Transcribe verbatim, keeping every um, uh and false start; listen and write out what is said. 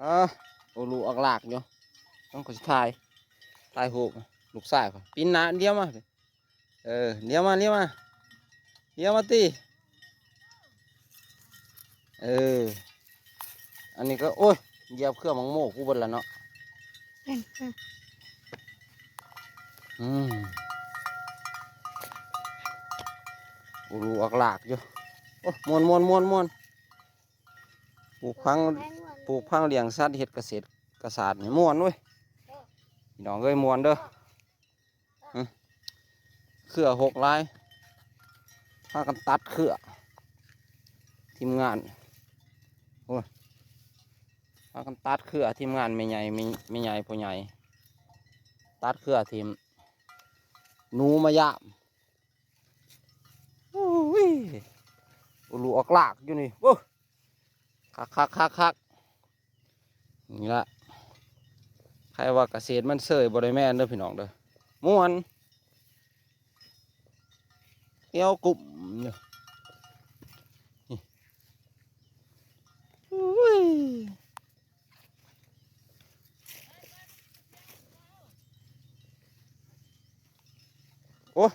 อ่า โอ้ ลูกอักลากอยู่ ต้องขอถ่าย ถ่ายรูป ลูกชายเขาปีนหน้าเลี้ยวมา เออ เลี้ยวมา เลี้ยวมา เลี้ยวมาติ เออ อันนี้ก็ โอ้ย เหยียบเครื่องมังโม่กูเบิดละเนาะ อืม โอ้ ลูกอักลากอยู่ โอ้ ม่วน ม่วน ม่วน ม่วน ปลูกผัก ปลูกผักเลี้ยงสัตว์ เฮ็ดเกษตร กษาดนี่ม่วนเว้ย พี่น้องเอ้ย ม่วนเด้อ หึ เครือหกหลาย พากันตัดเครือ ทีมงาน โอ้ย พากันตัดเครือ ทีมงานแม่ใหญ่ แม่ แม่ใหญ่ พ่อใหญ่ ตัดเครือทิ่ม หนูมายาม อุ้ย อุลุออกลากอยู่นี่ โอ้ คักคักคักคัก นี่ละ ใครว่าเกษตรมันเซย บ่ได้แม่นเด้อพี่น้องเด้อ ม่วน เอวกลุ่มอยู่ นี่ อุ้ย โอ้